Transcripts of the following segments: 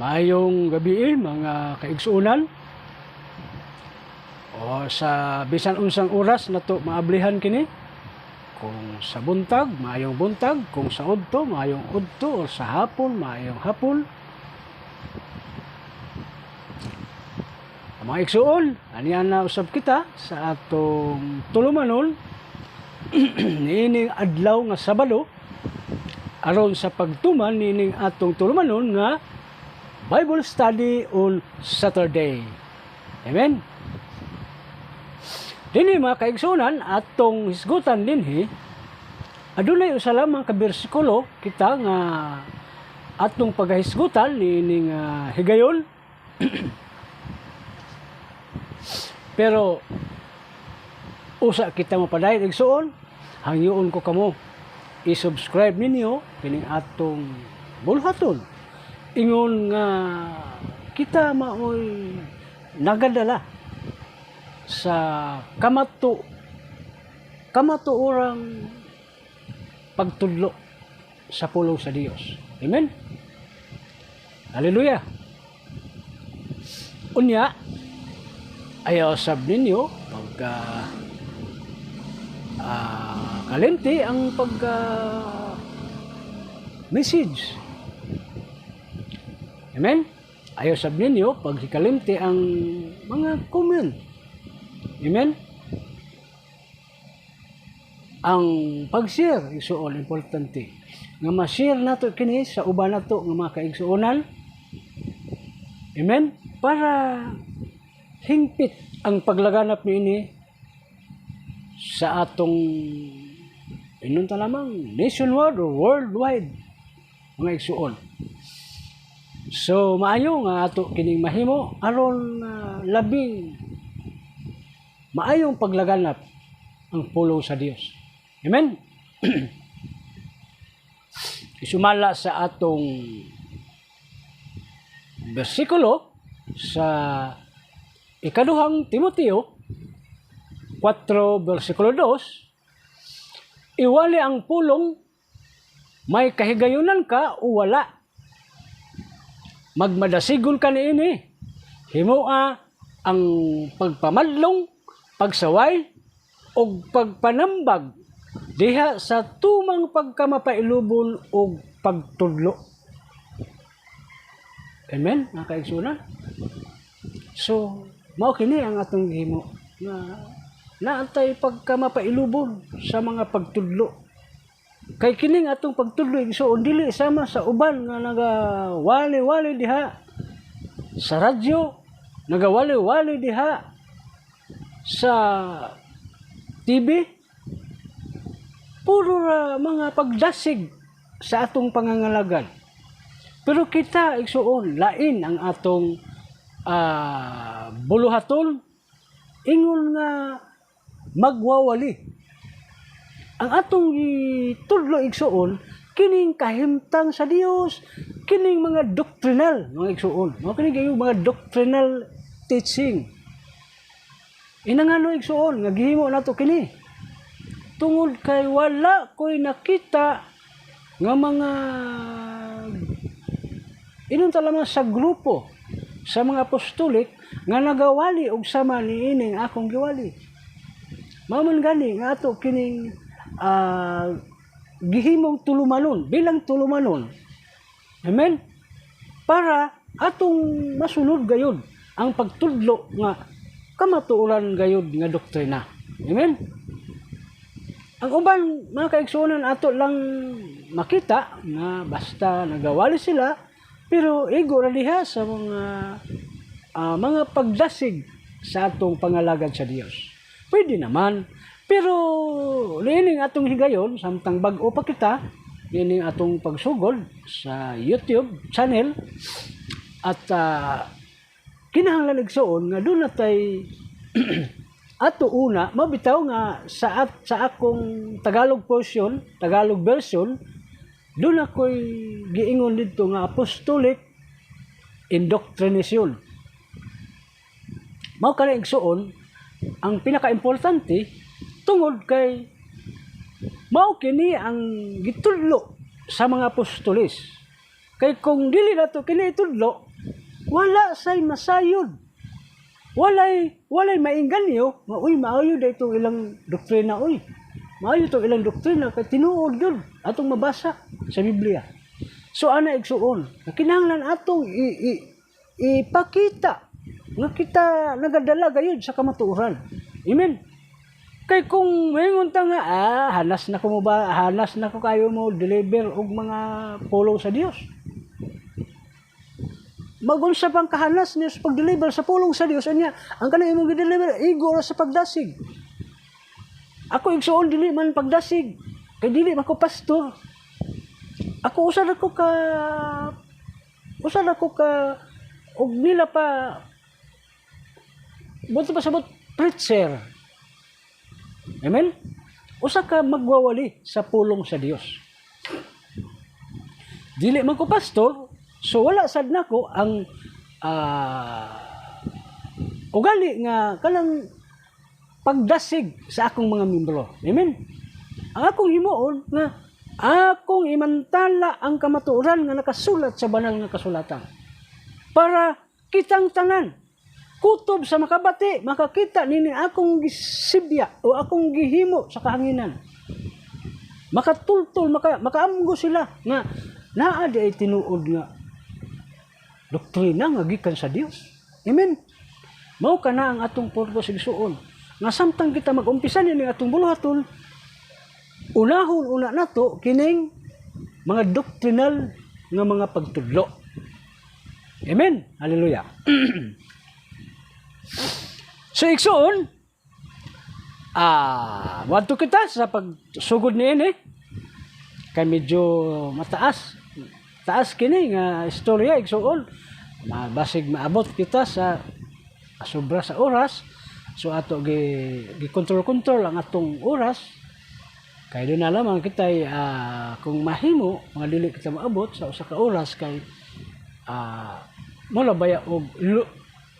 Maayong gabi, mga kaigsuonan. O sa bisan unsang oras nato maablihan kini. Kung sa buntag, maayong buntag, kung sa udto, maayong udto, o sa hapon, maayong hapon. Ang mga igsuon, aniya na usab kita sa atong tulumanon niining adlaw nga Sabado aron sa pagtuman niining atong tulumanon nga Bible study on Saturday. Amen. Dini, mga kaigsunan, atong hisgutan dinhi, adunay usa lamang ka bersikulo kita nga atong pagahisgutan niining higayon. Pero usa kita mapadayon, igsuon, hangyoon ko kamo i-subscribe ninyo kining atong bulhaton ingon nga kita maoy nagadala sa kamatuorang pagtudlo sa pulong sa Dios. Amen. Hallelujah. Unya, ayaw sab ninyo pagka kalimti ang pagka message. Amen? Ayaw sab ninyo pag kalimti ang mga comment. Amen? Ang pag-share, igsuon, importante. Nga ma-share nato kini sa uban nato nga mga kaigsuonan. Amen? Para hingpit ang paglaganap niini sa atong inunta lamang nationwide or worldwide, mga igsuon. So maayo nga ato kining mahimo aron labing maayong paglaganap ang pulong sa Dios. Amen. Isumala sa atong bersikulo sa Ikaduhang Timoteo 4 versikulo 2, "Iwali ang pulong, may kahigayunan ka o wala. Magmadasigon ka niini. Himoa ang pagpamadlong, pagsaway, ug pagpanambag diha sa tumang pagkamapailubon ug pagtudlo." Amen, mga kaigsuonan. So, mao kini ang atong gihimo nga naantay pagkamapailubon sa mga pagtudlo. Kay kining atong pagtudlo, igsuon, dili sama sa uban nga nagawali-wali diha sa radyo, nagawali-wali diha sa TV. Puro ra mga pagdasig sa atong pangangalagad. Pero kita, igsuon, lain ang atong buluhaton ingon nga magwawali. Ang atong itudlo, igsuon, kining kahimtang sa Dios, kining mga doctrinal, mga igsuon. Mga kini kayo mga doctrinal teaching. Inangano, igsuon, nga gihimo nato kini? Tungod kay wala ko'y nakita nga mga inunta lamang sa grupo sa mga apostolik nga nagawali og sama niining akong giwali. Mao man gani nga ato kining gihimong tulumanon bilang tulumanon. Amen? Para atong masunod gayud ang pagtudlo nga kamatuoran gayud nga doktrina. Amen? Ang uban, mga kaigsuonan, ato lang makita nga basta nagawali sila pero igo ra diha sa mga pagdasig sa atong pangalagad sa Dios. Pwede naman, pero niining atong higayon samtang bag-o pa kita niining atong pagsugod sa YouTube channel at kinahanglan, igsuon, nga duna tay ato una mabitaw nga sa akong Tagalog portion, Tagalog version, doon ako'y giingon didto nga apostolic indoctrination. Mao kana, igsuon, ang pinaka-importante tungod kay mao kini ang gitudlo sa mga apostoles. Kay kung dili nato kini itudlo, Wala say masayod. Walay maingganyo nga, "Uy, maayo da itong ilang doktrina, uy. Maayo itong ilang doktrina kay tinuod gyud atong mabasa sa Biblia." So ana, igsuon, nga kinahanglan atong ipakita nga kita nagadala gayud sa kamatuoran. Amen. Kay kung maingon ta nga, "Ah, hanas na ko mo ba, hanas na ko kayo mo deliver og mga pulong sa Dios." Magunsa pang kahanas niyo sa pag-deliver sa pulong sa Dios, anya ang kanang imong gi-deliver igo ra sa pagdasig. Ako, igsuon, dili man pagdasig kay dili man ko pastor. Ako usa ako ka og nila pa buto pa sabot preacher. Amen? Usa ka magwawali sa pulong sa Dios. Dili man ko pastor, so wala sad nako ang ugali nga kanang pagdasig sa akong mga membro. Amen? Ang akong himuon nga akong imantala ang kamatuoran nga nakasulat sa banal nga kasulatan. Para kitang tanan kutob sa makabati, makakita nini akong gisibya o akong gihimo sa kahanginan. Makatultol, makaamgo sila nga naa di ay tinuod nga doktrina nga gikan sa Dios. Amen. Mao kana ang atong purpose, igsuon. Nga samtang kita mag-umpisa nini atong buluhaton, unahon una nato kining mga doctrinal nga mga pagtudlo. Amen. Hallelujah. So igsuon, wadto kita sa pagsugod niini kay medyo mataas taas kini nga istorya, igsuon. Mabasig maabot kita sa sobra sa oras, so ato gi gi control control ang atong oras kay doon na lamang kita kung mahimo mga dili kita maabot sa usa ka oras kay mula baya og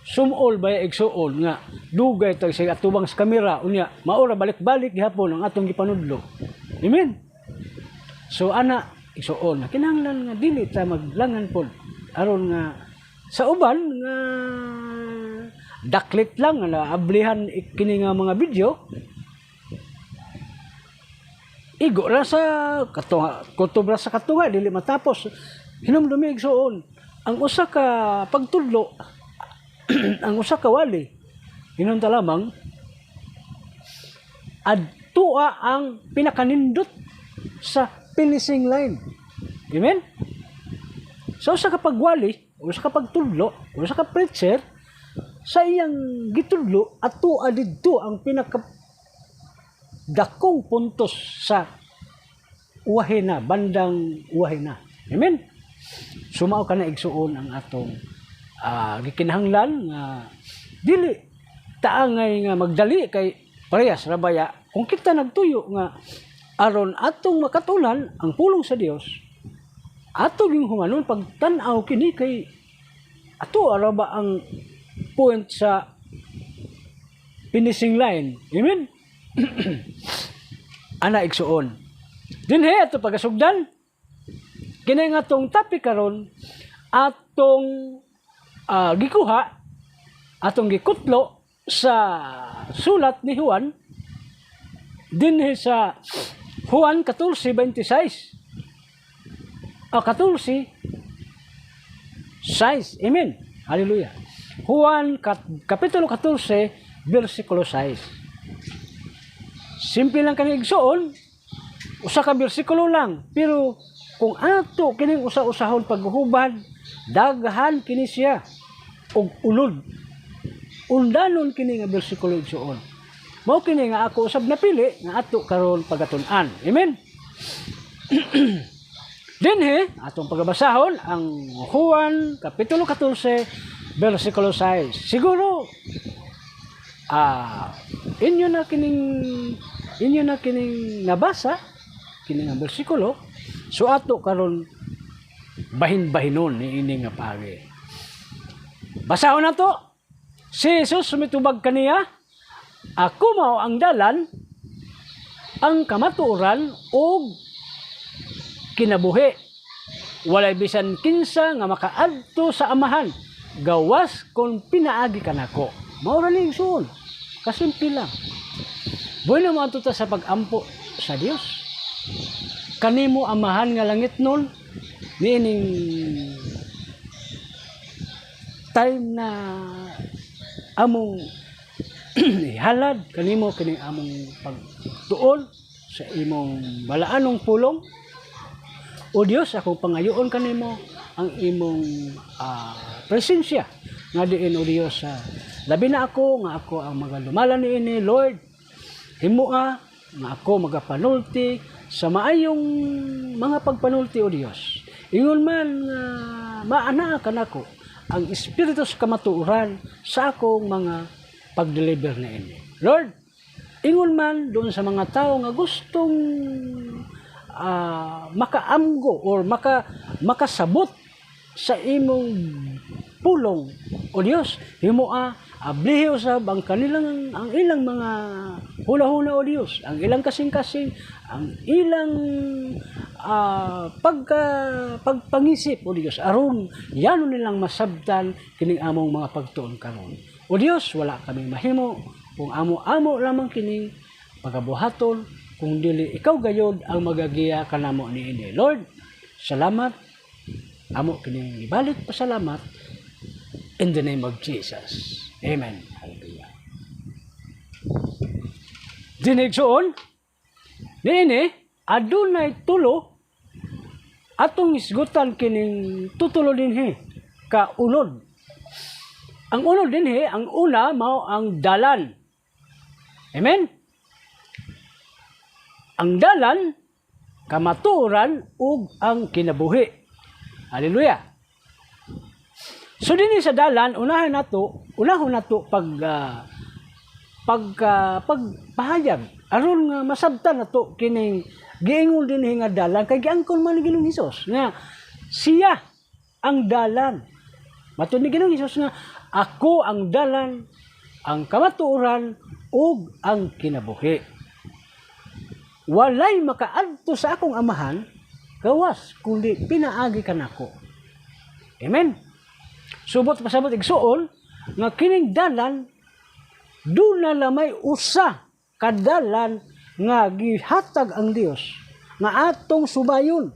sumol baya, igsuon, nga dugay tag sa atubang sa kamera, unya maura balik-balik gihapon ang atong gipanudlo. Amen. So ana, igsuon, kinahanglan nga dili ta maglangan pod aron nga sa uban nga daklit lang nga naablihan kini nga mga video, igo ra sa katunga, kutob ra sa katunga, dili matapos. Hinumdumi, igsuon, ang usa ka pagtudlo, ang usa ka wali, hinunta lamang adtua ang pinakanindot sa finishing line. Amen. So usa ka pagwali, usa ka pagtudlo, usa ka preacher, sa iyang gitudlo atua didto ang pinaka dakong puntos sa uwahina, bandang uwahina. Amen. Sumao ka na, igsuon, ang atong gikinahanglan nga dili taangay nga magdali kay parehas ra baya kung kita nagtuyo nga aron atong makatunan ang pulong sa Dios, ato ging humanon pagtan-aw kini kay ato ara ba ang point sa finishing line. Amen. Ana, igsuon, dinhi ato pagasugdan kini nga atong topic karon, atong gikuha, atong gikutlo sa sulat ni Juan, dinhi sa Juan 14:26. 14:6. Amen. Hallelujah. Juan Kapitulo 14, versikulo 6. Simple lang kani, igsuon, usa ka bersikulo lang, pero kung ato kining usa-usahon paghuhubad, daghan kini siya og ulod. Undanon kini nga bersikulo, igsuon. Mao kini nga ako usab napili nga ato karon pagatun-an. Amen. Dinhi atong pagabasahon ang Juan Kapitulo 14 versikulo 6. Siguro inyo na kining nabasa kini nga bersikulo, so ato karon bahin-bahinon ni ini nga pagi. Basahon nato. Si Jesus sumitubag kaniya, "Ako mao ang dalan, ang kamatuoran ug kinabuhi. Walay bisan kinsa nga makaadto sa Amahan gawas kung pinaagi kanako. Mao ra ni, igsuon. Kasimple lang. Bueno, moadto ta sa pagampo sa Dios. Kanimo, Amahan nga langit nun, niining time na among ihalad kanimo kining among pagtuon sa imong balaanong pulong. O Dios, akong pangayoon kanimo ang imong presensya nga diin, o Dios, sa labi na ako nga ako ang magalumala niini. Lord, himoa nga ako magapanulti sa maayong mga pagpanulti, o Dios, ingon man nga maanaa kanako ang espiritu sa kamatuoran sa akong mga pag-deliver niini. Lord, ingon man doon sa mga tao nga gustong makaamgo or makasabot sa imong pulong, o Dios, himoa ablihi usab ang kanilang, ang ilang mga huna-huna, o Dios, ang ilang kasing-kasing, ang ilang pagpangisip, o Dios, aron yano nilang masabtan kining among mga pagtuon karon. O Dios, wala kami mahimo kung amo-amo lamang kining pagabuhaton kung dili ikaw gayod ang magagiya kanamo niini. Lord, salamat. Amo kining ibalik pasalamat in the name of Jesus. Amen. Hallelujah. Dinhi, igsuon, niini adunay tulo atong isgutan kining tutulo dinhi ka unod. Ang unod dinhi, ang una mao ang dalan. Amen. Ang dalan, kamatuoran ug ang kinabuhi. Hallelujah. So dinhi sa dalan, unahon nato pagpahayag aron nga masabtan nato kining giingon dinhi nga dalan, kay giangkon man ni Ginoong Hesus nga siya ang dalan. Matud ni Ginoong Hesus nga "Ako ang dalan, ang kamatuoran ug ang kinabuhi. Walay makaadto sa akong Amahan gawas kundi pinaagi kanako." Amen. Subot pasabot, igsuon, nga kining dalan, duna lamay usa kadalan nga gihatag ang Dios nga atong subayon.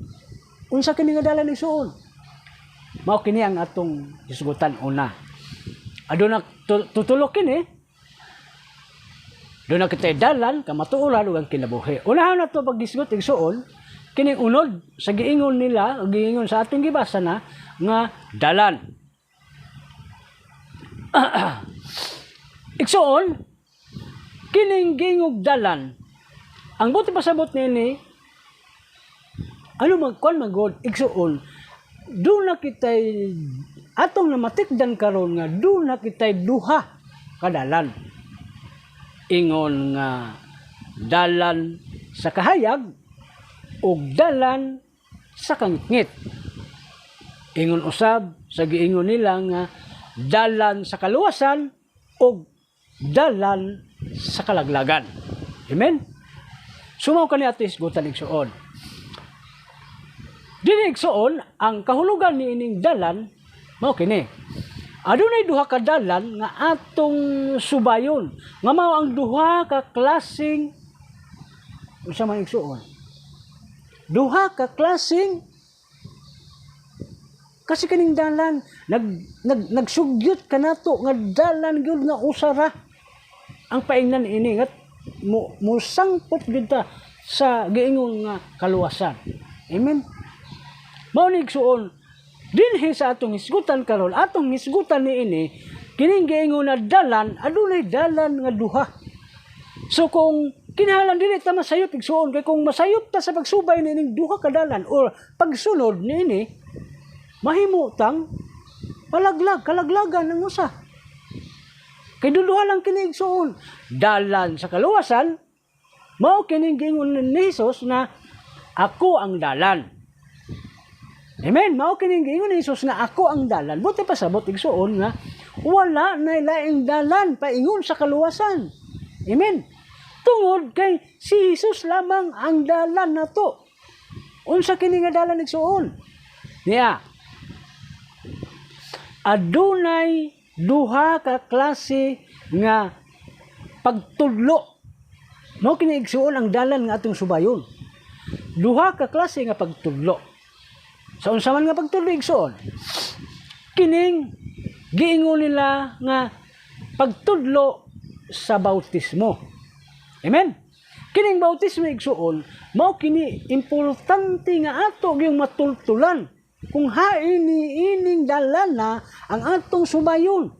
Unsa kini nga dalan, igsuon? Mao kini ang atong hisgutan una. Aduna tutulo kini. Duna kitay dalan, kamatuoran ug ang kinabuhi. Unahan nato paghisgot, igsuon, kining unod sa giingon nila, o giingon sa atong gibasa na nga dalan. Igsuon, kining giingong dalan, ang buot pasabot nini, ano magkuan magod, igsuon, duna kitay atong namatikdan karon nga duna kitay duha kadalan. Ingon nga dalan sa kahayag ug dalan sa kangitngit. Ingon usab sa giingon nila nga dalan sa kaluwasan ug dalan sa kalaglagan. Amen. So mao kani ato hisgutan, igsuon. Dinhi, igsuon, ang kahulugan ni ining dalan mao kini. Adunay duha ka dalan nga atong subayon nga mao ang duha ka klaseng, unsa man, igsuon? Duha ka klaseng, kasi kaning dalan nag nag nagsugyot kanato nga dalan gyud nga usa ra ang paingnan ini nga mo musangpot gyud ta sa giingon nga kaluwasan. Amen. Mao ni, igsuon, dinhi sa atong hisgutan karon, atong hisgutan niini kining giingon na dalan, adunay dalan nga duha. So kung kinahanglan dili ta masayop, igsuon, kay kung masayop ta sa pagsubay niining duha ka dalan or pagsunod niini, mahimo tang palaglag, kalaglagan ng usa. Kay duduha lang kini, igsuon. Dalan sa kaluwasan, mao kining giingon ni Jesus na "Ako ang dalan." Amen. Mao kining giingon ni Jesus nga "Ako ang dalan." Buot pasabot, igsuon, nga wala na laing dalan paingon sa kaluwasan. Amen. Tungod kay si Jesus lamang ang dalan nato. Unsa kini nga dalan, igsuon? Niya. Adunay duha ka klase nga pagtudlo. Mao kini, igsuon, ang dalan nga atong subayon. Duha ka klase nga pagtudlo. Sa unsa man nga pagtudlo, igsuon? Kining giingon nila nga pagtudlo sa bautismo. Amen. Kining bautismo, igsuon, mao kini importante nga ato gyung matultulan kung hain ni ining dalan na ang atong subayon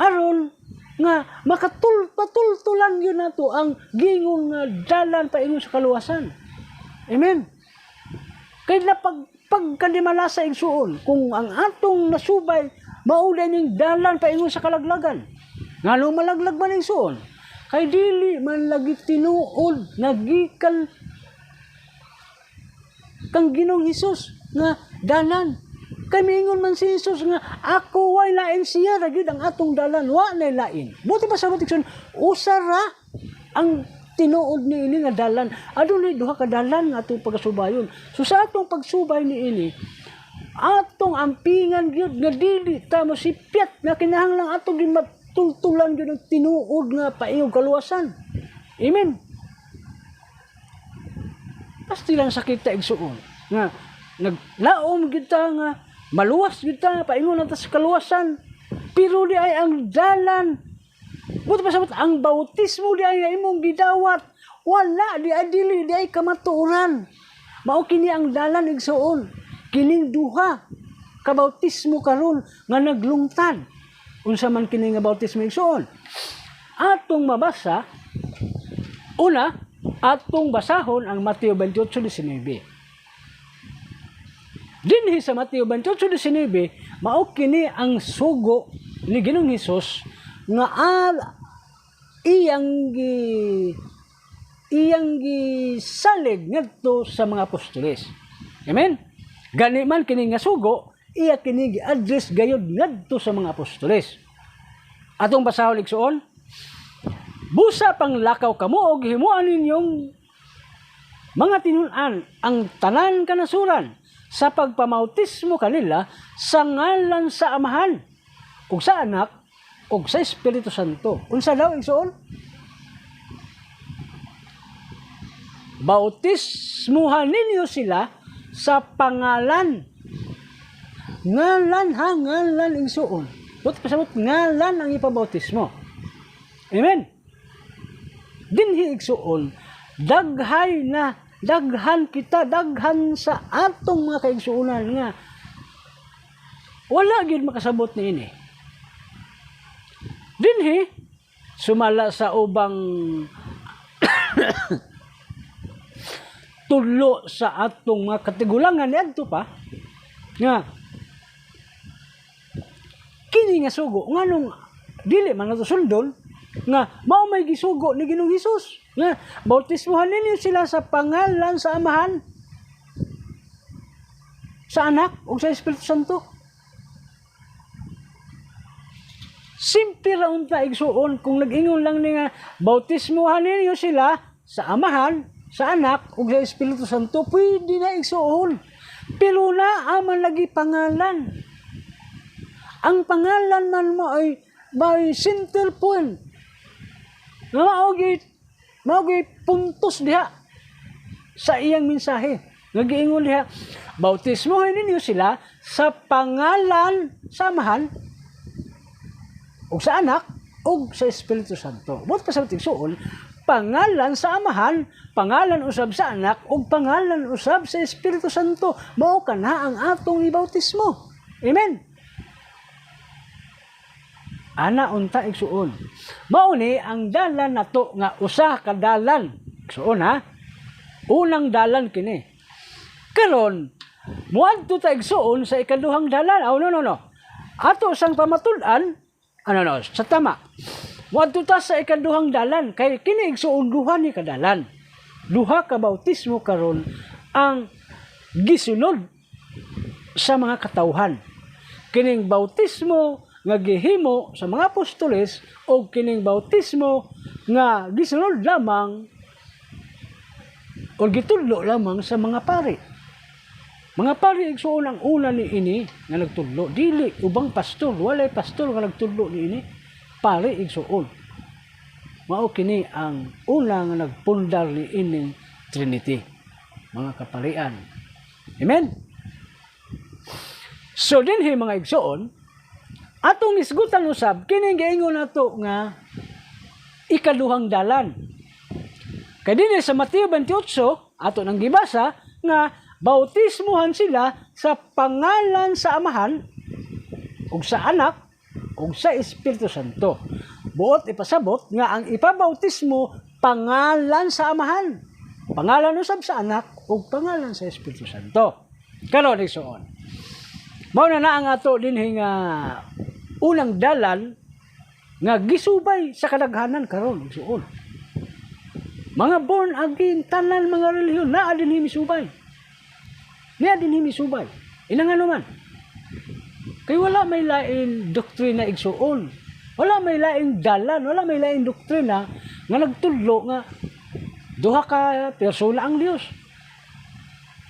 aron nga patultulan gyud nato ang gingon nga dalan paingon sa kaluwasan. Amen. Kay na pagkadimalasa, igsuon, kung ang atong nasubay mao ning dalan paingon sa kalaglagan. Ngano malaglag man, igsuon? Kay dili man lagi tinuod nga gikan kang Ginoong Hesus nga dalan. Kay miingon man si Jesus nga ako way lain, siya ra gyud ang atong dalan, wa nay lain. Buot pasabot, igsoon, usa ra ang tinuod ni ini nga dalan. Adunay duha ka dalan nga atong pagasubayon. So sa atong pagsubay ni ini, atong ampingan gyud nga dili ta mosipyat nga kinahanglan atong gyud matultulan gyud ang tinuod nga paingong kaluwasan. Amen. Pasti lang sakit ta, igsuon, nga naglaom gyud ta nga maluwas gyud ta, paingon na ta sa kaluwasan, pero di ay ang dalan. Buot pasabot, ang bautismo di ay nga imong gidawat, wala di ay, dili di ay kamatuoran. Mao kini ang dalan, igsuon, kining duha ka bautismo karon nga naglungtad. Unsa man kini nga bautismo, igsuon? Atong mabasa una, atong basahon ang Mateo 28:19. Dinhi sa Mateo 28:19, mao kini ang sugo ni Ginoong Hesus nga al iyang gisalig ngadto sa mga apostoles. Amen. Gani man kini nga sugo, iya kini gi-address gayud ngadto sa mga apostoles. Atong basahon, igsuon. "Busa panglakaw kamo og himuan ninyong mga tinun-an ang tanan kanasuran sa pagpamautismo kanila sa ngalan sa Amahan ug sa Anak ug sa Espiritu Santo." Unsa daw, igsuon? Bautismuhan ninyo sila sa pangalan. Ngalan ha, ngalan, igsuon. Buot pasabot, ngalan ang ipabautismo. Amen. Dinhi, igsuon, daghay na daghan kita, daghan sa atong mga kaigsuonan nga wala gyud makasabot niini. Dinhi sumala sa ubang tulo sa atong mga katigulangan niadto pa nga kini nga sugo, nganong dili man nato sundon nga mao may gisugo ni Ginoong Hesus nga bautismohan ninyo sila sa pangalan sa Amahan, sa Anak ug sa Espiritu Santo? Simple ra unta, igsuon, kung nag-ingon lang ni nga bautismohan ninyo sila sa Amahan, sa Anak ug sa Espiritu Santo, pwede na, igsuon. Pero naa man lagi pangalan. Ang pangalan man mo ay by center point. Nga mao gyud puntos diha sa iyang mensahe. Nga giingon diha, bautismohin ninyo sila sa pangalan sa Amahan ug sa Anak ug sa Espiritu Santo. Buot pasabot, igsuon, pangalan sa Amahan, pangalan usab sa Anak ug pangalan usab sa Espiritu Santo. Mao kana ang atong ibautismo. Amen. Ana unta, igsuon. Mao ni ang dalan nato nga usa ka dalan. Igsuon ha. Unang dalan kini. Karon, muadto ta, igsuon, sa ikaduhang dalan. Oh, no, no, no. Ato sang pamatud-an, ano no, sa tama. Muadto ta sa ikaduhang dalan kay kini, igsuon, duha ni kadalan. Duha ka bautismo karon ang gisunod sa mga katawhan. Kining bautismo nga gihimo sa mga apostoles o kining bautismo nga gisunod lamang o gitudlo lamang sa mga pari. Mga pari, igsuon, ang una ni ini nga nagtudlo, dili ubang pastor, walay pastor nga nagtudlo ni ini. Pari, igsuon. Mao kini ang una nga nagpundar ni ining Trinity, mga kaparian. Amen. So dinhi, mga igsuon, atong isgutan usab kining giingon nato nga ikaduhang dalan. Kay dinhi sa Mateo 28, ato nang gibasa nga bautismuhan sila sa pangalan sa Amahan ug sa Anak ug sa Espiritu Santo. Buot ipasabot nga ang ipabautismo pangalan sa Amahan, pangalan usab sa Anak ug pangalan sa Espiritu Santo. Karon, igsoon, mao na na ang ato dinhi nga unang dalan nga gisubay sa kadaghanan karon, igsuon. Mga born again, tanan mga relihiyon naa dinhi misubay. Niya dinhi misubay. Inanga naman. Kay wala may lain doktrina, igsuon. Wala may laing dalan, wala may laing doktrina nga nagtudlo nga duha ka persona ang Dios.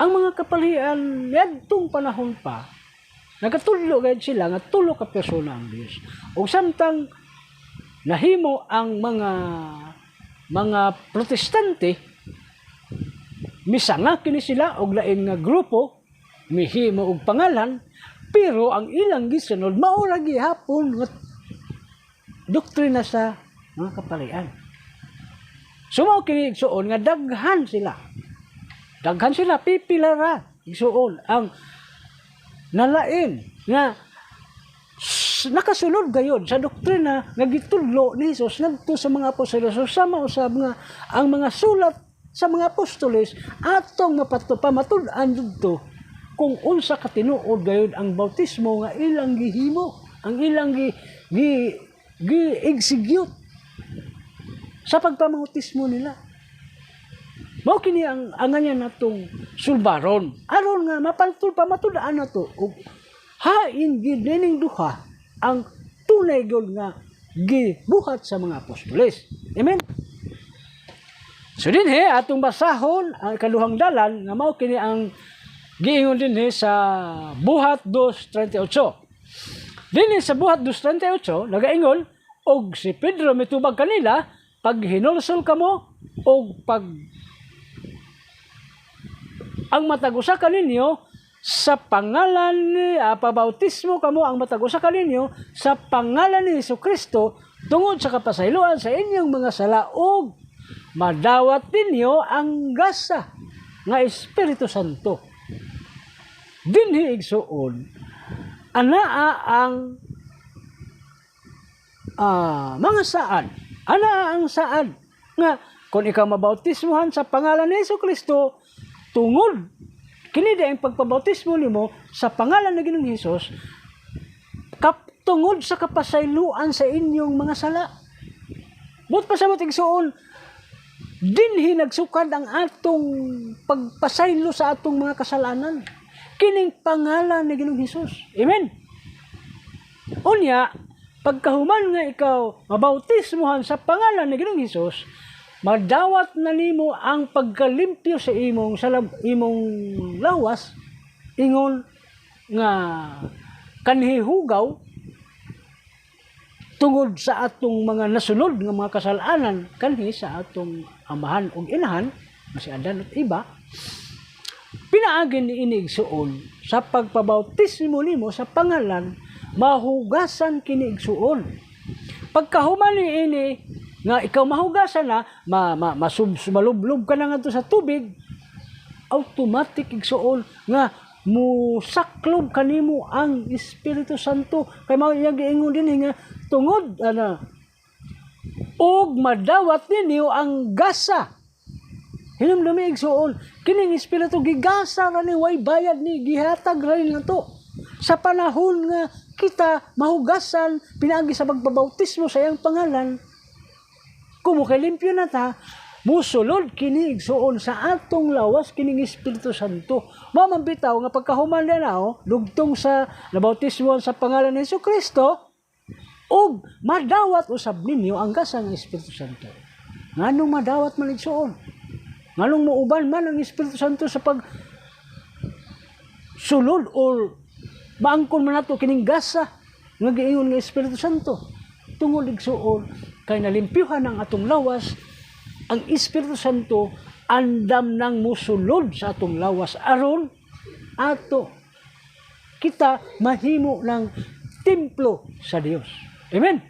Ang mga kapalian niadtong panahon pa, nagatudlo gayud sila nga tulo ka persona ang Dios. Ug samtang nahimo ang mga Protestante, misanga kini sila og lain nga grupo, mihimo og pangalan, pero ang ilang gisunod mao ra gihapon nga doktrina sa mga kaparian. So mao kini, igsuon, nga daghan sila. Daghan sila, pipila ra, igsuon, ang nalain nga nakasulod gayon sa doktrina nga gitudlo ni Jesus ngadto sa mga apostoles. So sama usab nga ang mga sulat sa mga apostoles atong mapato pamatud-an didto kung unsa ka tinuod gayud ang bautismo nga ilang gihimo, ang ilang gi execute sa pagpamautismo nila. Mao kini ang anganyan natong sulbaron aron nga mapantul pamatud-an nato og hain gid nining duha ang tunay gyud nga gibuhat sa mga apostoles. Amen. So dinhi atong basahon ang ikaduhang dalan nga mao kini ang giingon dinhi sa Buhat 2:38. Dinhi sa Buhat 2:38 nagaingon, "Og si Pedro mitubag kanila, 'Paghinulsol kamo og pag ang matag usa kaninyo sa pangalan ni pabautismo kamo ang matag usa kaninyo sa pangalan ni Hesus Kristo tungod sa kapasayloan sa inyong mga sala ug madawat ninyo ang gasa nga Espiritu Santo.'" Dinhi, igsuon, anaa ang mga saad. Anaa ang saad nga kung ikaw mabautismuhan sa pangalan ni Hesus Kristo tungod kini di ang pagpabautismo nimo sa pangalan ng Ginoong Hesus kap tungod sa kapasayloan sa inyong mga sala. Buot pasabot, igsuon, dinhi nagsukad ang atong pagpasaylo sa atong mga kasalanan. Kining pangalan ni Ginoong Hesus. Amen. Unya, pagkahuman nga ikaw mabautismuhan sa pangalan ni Ginoong Hesus, madawat na nimo ang pagkalimpyo sa imong lawas ingon nga kanhihugaw tungod sa atong mga nasunod nga mga kasalanan kanhi sa atong amahan ug inahan nga si Adan at Eva, pinaagi ni ini, igsuon, sa pagpabautismo nimo sa pangalan, mahugasan kini, igsuon. Pagkahuman ni ini nga ikaw mahugasan na, malublob ka na ngadto sa tubig, automatic, igsuon, nga musaklob kanimo ang Espiritu Santo kay mao iyang giingon dinhi nga tungod ana ug madawat ninyo ang gasa. Hinumdumi, igsuon, kining Espiritu gigasa ra ni, way bayad ni, gihatag ra ni nato sa panahon nga kita mahugasan pinaagi sa pagpabautismo sa iyang pangalan. Kung mokalimpyo na ta, musulod kini, igsuon, sa atong lawas kining Espiritu Santo. Mao man bitaw nga pagkahuman na oh, dugtong sa nabautismo sa pangalan ni Hesus Kristo ug madawat usab ninyo ang gasa ng Espiritu Santo. Nganong madawat man, igsuon? Nganong muuban man ang Espiritu Santo sa pag sulod or maangkon man nato kining gasa nga giingon nga Espiritu Santo? Tungod, igsuon, kay nalimpyuhan ang atong lawas, ang Espiritu Santo andam nang musulod sa atong lawas aron ato kita mahimo ng templo sa Dios. Amen.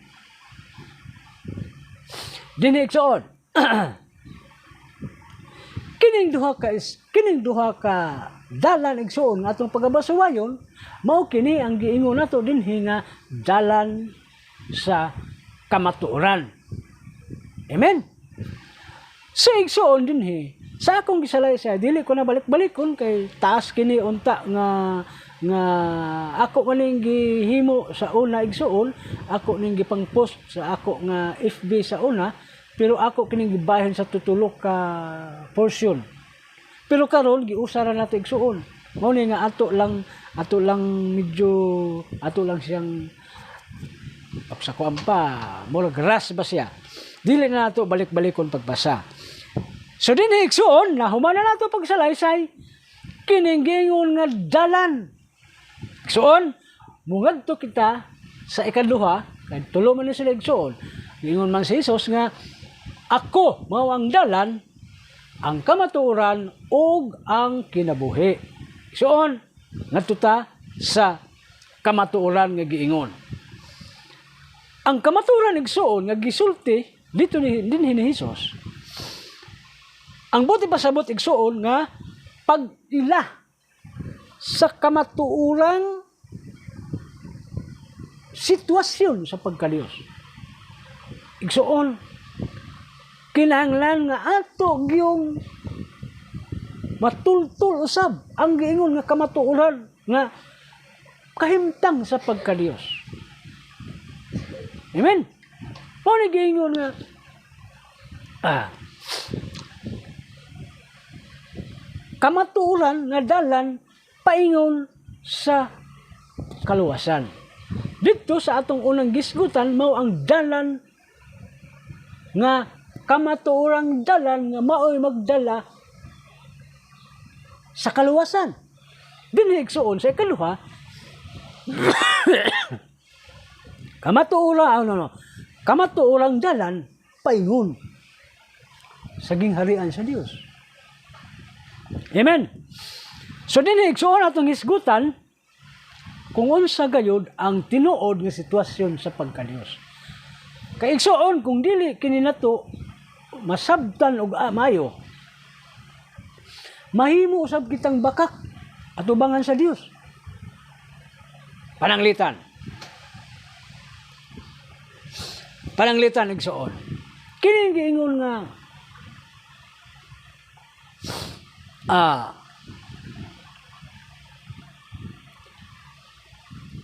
Dinhi, igsuon, kining duha ka dalan, igsuon, nga atong pagabasuwayon, mao kini ang giingon nato dinhi nga dalan sa kamatuoran. Amen. Sa igsuon dinhi, sa akong gisalaysay, dili ko na balik-balikon kay taas kini unta nga nga ako maning gihimo sa una, igsuon, ako ning gipang-post sa ako nga FB sa una, pero ako kining gibahin sa tutulo ka portion. Pero karon giusa ra nato, igsuon. Mao ni nga ato lang medyo ato lang siyang sa kuan pa, murag ras ba siya. Dili na nato balik-balikon pagbasa. So dinhi, igsuon, nahuman na nato pagsalaysay kining giingon nga dalan. Igsuon, mungadto kita sa ikaduha kay tulo man ni sila, igsuon. Giingon man si Jesus nga ako mao ang dalan, ang kamatuoran ug ang kinabuhi. Igsuon, ngadto ta sa kamatuoran nga giingon. Ang kamatuoran, igsuon, nga gisulti dito ni dinhi ni Jesus. Ang buot ipasabot, igsuon, nga pag-ila sa kamatuorang sitwasyon sa pagkadiyos. Igsuon, kinahanglan nga ato gyung matultol usab ang giingon nga kamatuoran nga kahimtang sa pagkadiyos. Amen. Mao ni giingon nga kamatuoran nga dalan paingon sa kaluwasan. Dito sa atong unang gisgutan, mao ang dalan nga kamatuorang dalan nga maoy magdala sa kaluwasan. Dinhi, igsuon, sa ikaduha, kamatuoran, ano no, kamatuorang dalan paingon sa gingharian sa Dios. Amen. So dinhi, igsuon, atong hisgutan kung unsa gayud ang tinuod nga sitwasyon sa pagkadiyos. Kay, igsuon, kung dili kini nato masabtan og maayo, mahimo usab kitang bakak atubangan sa Dios. Pananglitan. Pananglitan, igsuon. Kini giingon nga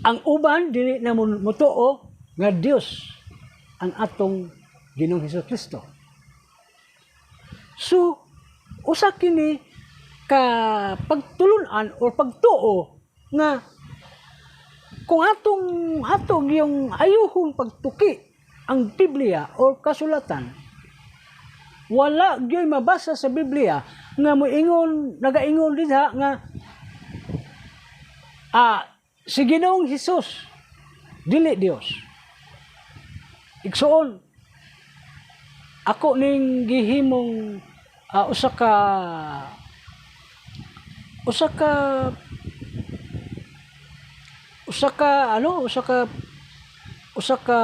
ang uban dili na motuo nga Dios ang atong Ginoong Hesus Kristo. So, usa kini ka pagtulunan or pagtuo nga kung atong atong yung ayuhong pagtuki ang Biblia or kasulatan, wala gyoy mabasa sa Biblia nga moingon, nagaingon dinha nga si Ginoong Hesus dili Dios. Igsuon, ako ning gihimong usa ka ano usa ka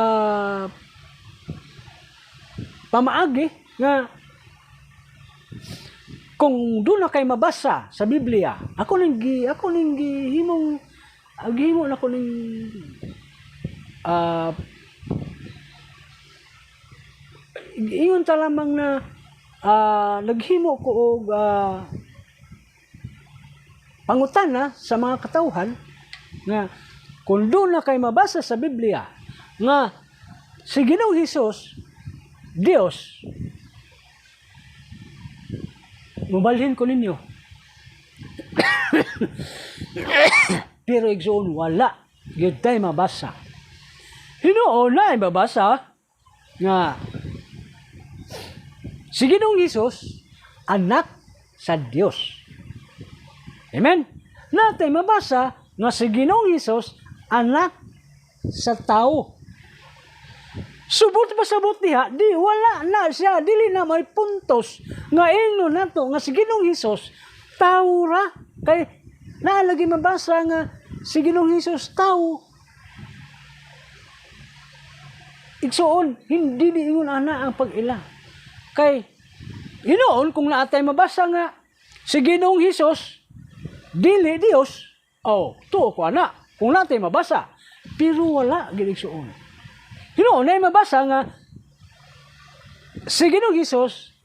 pamaagi nga kung doon na kay mabasa sa Biblia, ako ning gihimong gihimo na ko ning ingon ta lamang na naghimo ko og pangutana sa mga katawhan nga kung doon na kay mabasa sa Biblia nga si Ginoong Hesus Dios, mubalhin ko ninyo. Pero, igsoon, wala gyud tay mabasa. Hinuon na ay mabasa nga si Ginoong Hesus anak sa Dios. Amen. Natay mabasa nga si Ginoong Hesus anak sa tao. Subot pasabot diha, di wala na siya, dili na may puntos nga ingnon nato nga si Ginoong Hesus tao ra, kay naa lagi mabasa nga si Ginoong Hesus tao. Igsuon, hindi di ingon ana ang pag-ila. Kay hinoon kung naatay mabasa nga si Ginoong Hesus dili Dios, oh, tuo ko ana kung naatay mabasa, pero wala gid, igsuon. Hinoon ay mabasa nga si Ginoong Hesus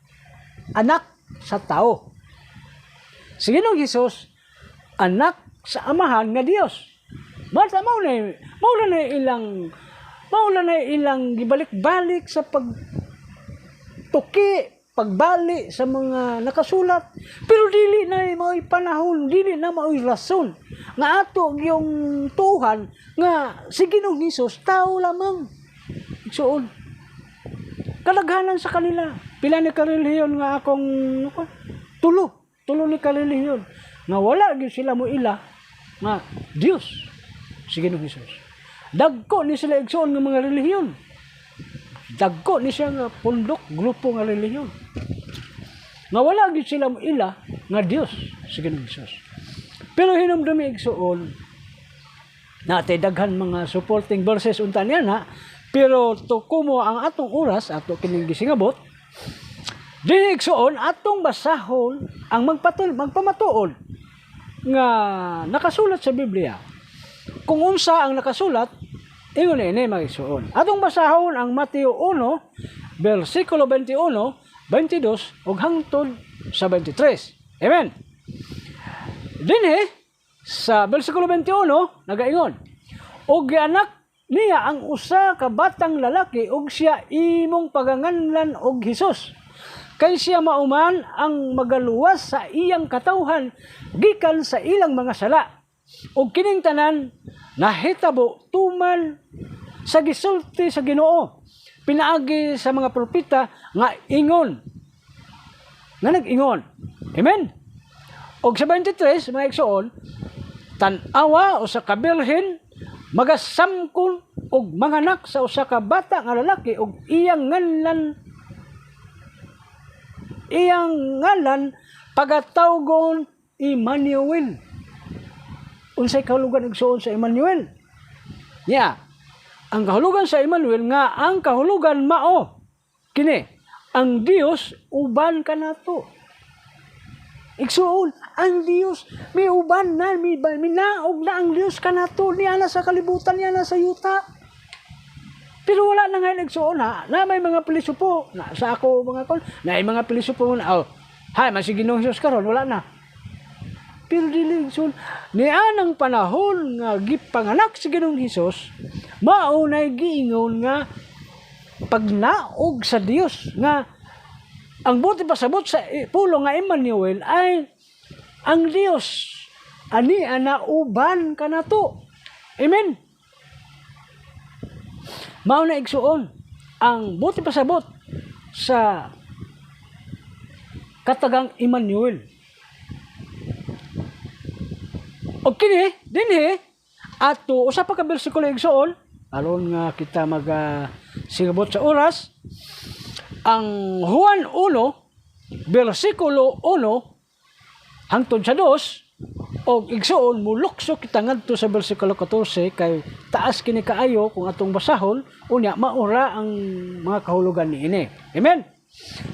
anak sa tao. Si Ginoong Hesus anak sa Amahan nga Dios. Basta mao na ilang gibalik-balik sa pagtuki, pagbali sa mga nakasulat. Pero dili na mao'y panahon, dili na mao'y rason nga ato yung tuhan nga si Ginoong Hesus tao lamang. Igsuon, kalaghanan sa kanila. Pila ni karelihiyon nga akong tulo, tulo ni karelihiyon nga wala gyud sila mo ila nga Dios si Ginoong Hesus. Dagko ni sila, igsuon, nga mga relihiyon. Dagko ni siya nga pundok, grupo nga relihiyon nga wala gyud sila mo ila nga Dios si Ginoong Hesus. Pero hinumdumi, igsuon, natay daghan mga supporting verses unta niya na, pero tukumo ang atong oras, ato kining gisingabot. Dinhi, igsuon, atong basahon ang magpamatuod nga nakasulat sa Biblia. Kung unsa ang nakasulat, ingon ini, mga igsuon. Atong basahon ang Mateo 1 versikulo 21, 22 ug hangtod sa 23. Amen. Dinhi sa versikulo 21 nagaingon, "Ug gianak niya ang usa ka batang lalaki ug siya imong paganganlan og Hesus. Kay siya mao man ang magaluwas sa iyang katawhan gikan sa ilang mga sala." Ug kining tanan nahitabo tuman sa gisulti sa Ginoo pinaagi sa mga propeta nga ingon nga nag-ingon. Amen. Og sa 23, mga igsoon, "Tan-awa, usa ka birhen magasamkon og manganak sa usa ka bata nga lalaki og iyang ngalan pagatawgon Emmanuel." Unsay kahulugan, igsoon, sa Emmanuel? Nya, ang kahulugan sa Emmanuel nga ang kahulugan mao kini, ang Dios uban kanato. Igsuon, ang Dios may uban na, may minaog na ang Dios kanato, niya na sa kalibutan, niya na sa yuta. Pero wala na ngayon, igsuon, ha, na may mga pilosopo, na sa ako mga kon, na may mga pilosopo na, oh, hay, man si Ginoong Hesus karon wala na. Pero dili, igsuon, nianang panahon nga gipanganak si Ginoong Hesus, mao nay giingon nga pagnaog sa Dios nga ang buot pasabot sa pulong nga Emmanuel ay ang Dios ani ana uban kanato. Amen. Mao na, igsuon, ang buot pasabot sa katagang Emmanuel. Og kini dinhi ato usa pa ka bersikulo, igsuon, aron nga kita mag singabot sa oras, ang Juan 1 bersikulo 1 hangtod sa 2. Og igsuon, mulukso kita ngadto sa bersikulo 14 kay taas kini kaayo kung atong basahon unya maura ang mga kahulugan niini. Amen.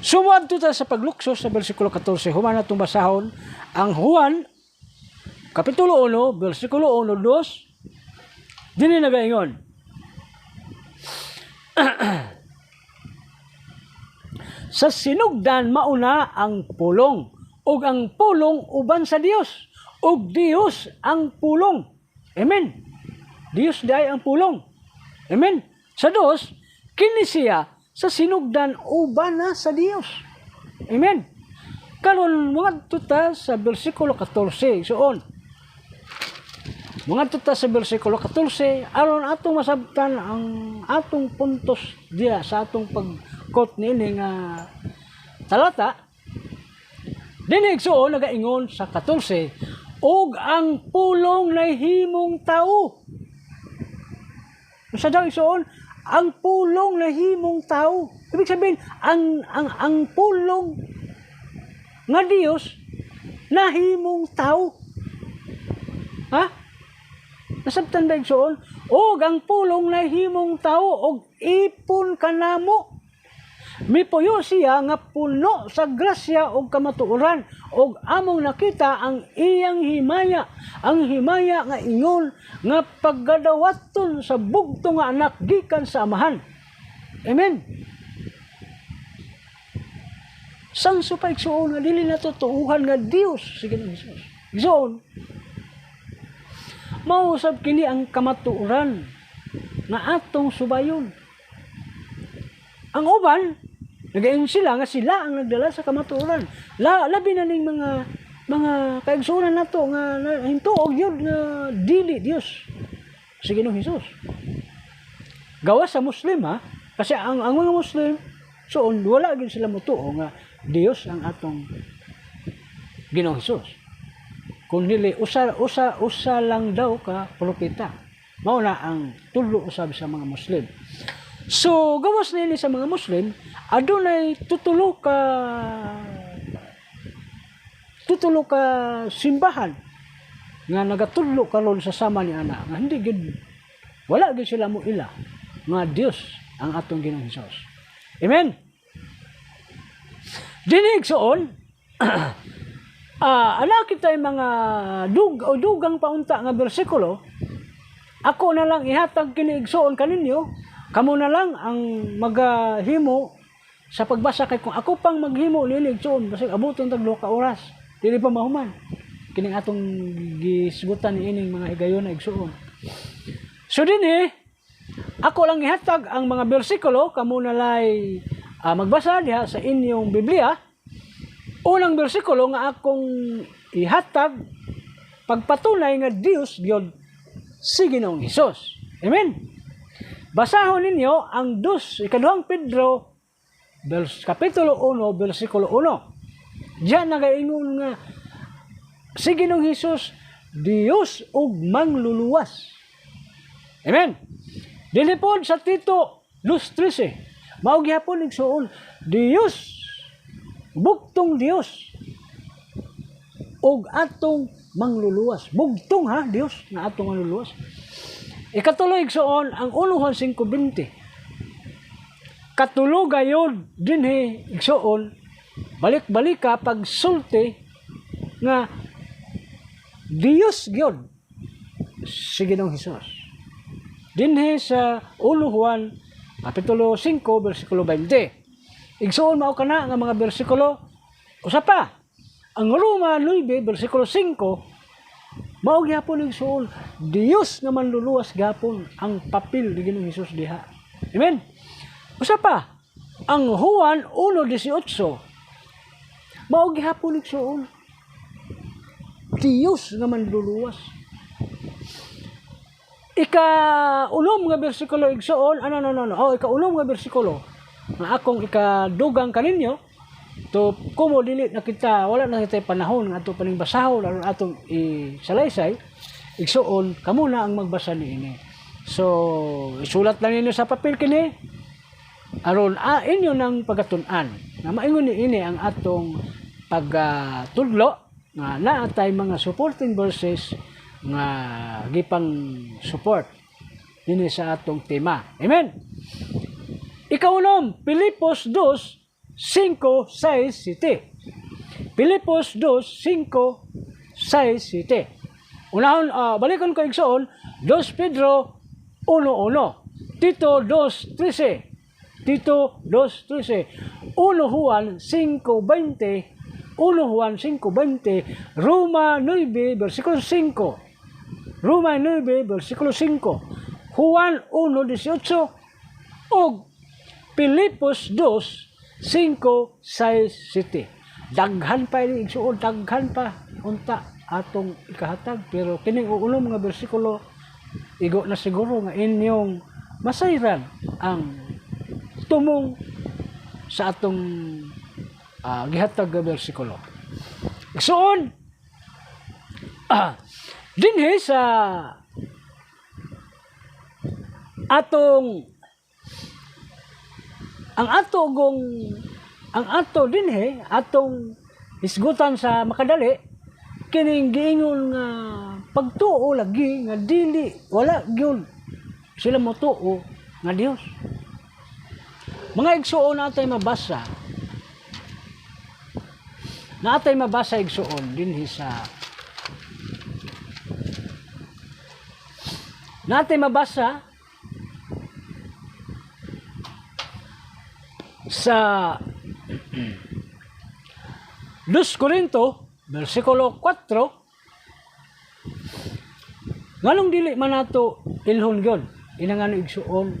So moadto ta sa paglukso sa bersikulo 14 human atong basahon ang Juan kapitulo 1 bersikulo 1 2. Dinhi nagaingon, "Sa sinugdan mauna ang Pulong, ug ang Pulong uban sa Dios, ug Dios ang Pulong." Amen. Dios diay ang Pulong. Amen. Sa 2, "Kini siya sa sinugdan uban na sa Dios." Amen. Karon moadto ta sa bersikulo 14, igsoon. Moadto ta sa bersikulo 14 aron atong masabtan ang atong puntos diya sa atong pag-quote niini nga talata. Dinhi, igsuon, nagaingon sa 14, Ug ang Pulong nahimong tao. Sa daw, igsoon, ang Pulong nahimong tao. Ibig sabihin, ang Pulong nga Dios nahimong tao. Ha? Nasabtan ba, igsoon? Og ang Pulong nahimong tao og ipon kanamo. Mipuyo siya nga puno sa grasya ug kamatuoran, ug among nakita ang iyang himaya, ang himaya nga ingon nga pagadawaton sa bugto nga anak gikan sa Amahan. Amen. Sanso pa, igsoon, nga dili na tuuhan nga Dios si Ginoong Hesus? Igsoon, mausab kini ang kamatuoran nga atong subayon. Ang uban, nagaingon sila nga sila ang nagdala sa kamatuoran. Labi na ning mga kaigsuonan nato nga hintuog yun nga dili Dios si Ginoong Hesus. Gawas sa Muslim, ha, kasi ang mga Muslim, so wala gyud sila motuo nga Dios ang atong Ginoong Hesus. Kung dili usa usa usa lang daw ka propeta. Mao na ang tudlo usab sa mga Muslim. So, gawas nini sa mga Muslim, adunay tutulo ka simbahan nga nagatudlo karon sa sama ni ana nga hindi gid, wala gid sila mo ila nga Dios ang atong Ginoong Hesus. Amen. Dinhi, igsoon, ala kita'y mga dug o dugang paunta nga bersikulo. Ako na lang ihatag kini, igsoon, kaninyo. Kamo na lang ang magahimo sa pagbasa kay kung ako pang maghimo nini, igsoon, basig abuton tag 2 ka oras, dili pa mahuman kining atong gisgutan niining mga higayon na, igsoon. So dinhi ako lang ihatag ang mga bersikulo, kamo na lay magbasa diha sa inyong Biblia. Unang bersikulo nga akong ihatag pagpatunay nga Dios gyud si Ginoong Hesus. Amen. Basahon ninyo ang dos, Ikaduhang Pedro, kapitulo 1, bersikulo 1. Diyan nagaingon nga si Ginoong Hesus Dios ug mangluluwas. Amen. Dili pod sa Tito 2:13. Mao gihapon, igsoon, Dios, bugtong Dios ug atong mangluluwas. Bugtong ha, Dios na atong mangluluwas. Ikatulo, igsoon, ang 1 Juan 5:20. Katulo gayod dinhi, igsoon, balik-balik ka pagsulti nga Dios gyud si Ginoong Hesus. Dinhi sa 1 Juan kapitulo 5 bersikulo 20. Igsoon, mao kana nga mga bersikulo. Usa pa, ang Roma 9 bersikulo 5, mao gyapon, igsoon, Dios nga manluluwas gapon ang papel ni Ginoong Hesus diha. Amen. Usa pa, ang Juan 1:18, mao gihapon, igsoon, Dios nga manluluwas. Ika-unom nga bersikulo, igsoon, ano no no no, oh, ika-unom nga bersikulo nga akong ikadugang kaninyo to kumo dili na kita, wala na kita panahon nga ato paning basahon aron atong isalaysay. Igsoon, kamo na ang magbasa niini. So isulat lang ninyo sa papel kini aron inyo nang pagatun-an na maingon niini ang atong pagtudlo nga naa tay mga supporting verses nga gipang support dinhi sa atong tema. Amen. Ikaunom, Pilipos 2, 5, 6, 7. Pilipos 2, 5, 6, 7. Unahon, balikon ko, igsoon, 2 Pedro 1, 1. Tito 2, 13. Tito 2, 13. 1 Juan 5, 20. 1 Juan 5:20, Roma 9, versikulo 5. Roma 9, versikulo 5. Juan 1:18 ug Pilipos 2, 5, 6, 7. Daghan pa ini, igsuon, daghan pa unta atong ikahatag, pero kining unom nga bersikulo igo na siguro nga inyong masayran ang tumong sa atong gihatag nga bersikulo. Igsuon, Dinhi sa atong ang ato gong ang ato dinhi atong hisgutan sa makadali kining giingon nga pagtuo lagi nga dili wala gyud sila motuo nga Dios. Mga igsuon, natay mabasa igsuon dinhi sa natay mabasa sa 2 Corinto versikulo 4. Nganong dili man nato ilhon gyud inangano, igsuon?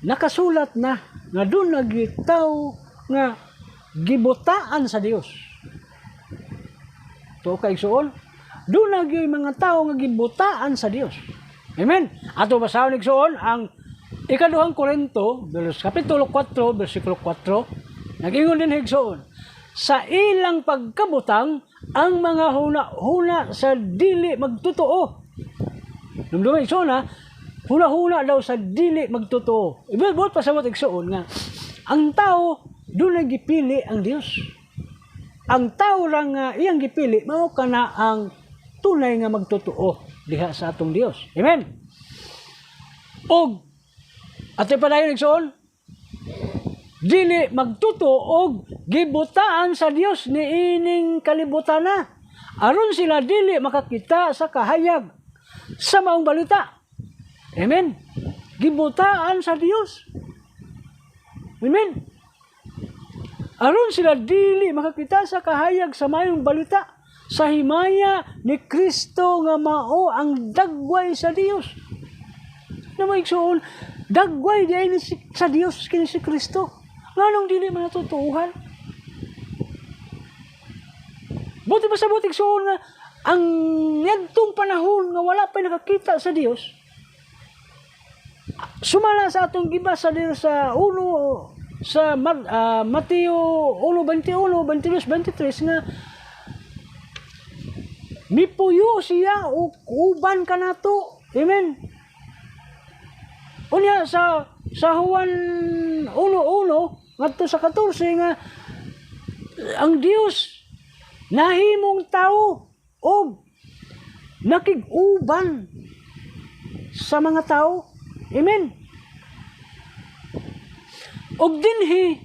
Nakasulat na nga duna tawo nga gibutaan sa Dios. Tuo ka, igsuon? Duna gyud mga tao nga gibutaan sa Dios. Amen. Ato basahon, igsuon, ang Ikaduhang Korinto, kapitulo 4, versikulo 4. Nag-ingon din, igsuon, "Sa ilang pagkabutang ang mga huna-huna sa dili magtotoo." Dumdumi, igsuon, ha, huna-huna daw sa dili magtotoo. Ibig pasabot, igsuon, nga ang tao duna gipili ang Dios. Ang tao lang nga iyang gipili mao kana ang tunay nga magtotoo diha sa atong Dios. Amen. Og ate padayon, igsoon, dili magtotoo og gibutaan sa Dios niining kalibutan na aron sila dili makakita sa kahayag sa maong balita. Amen. Gibutaan sa Dios. Amen. Aron sila dili makakita sa kahayag sa mayong balita sa himaya ni Kristo nga mao ang dagway sa Dios. Na may igsuon, dagway di ay ni sa Dios kini si Kristo. Nganong dili man natutuuhan? Buti pa sa buti, igsuon, nga ang ngadtong panahon nga wala pa nakakita sa Dios, sumala sa atong gibasa diri sa uno sa Mateo 1:21, 22, 23 nga mipuyo siya o uban kanato. Amen. Unya sa Juan 1:1 ngadto sa 14 nga ang Dios nahimong tao og nakig-uban sa mga tao. Amen. Og dinhi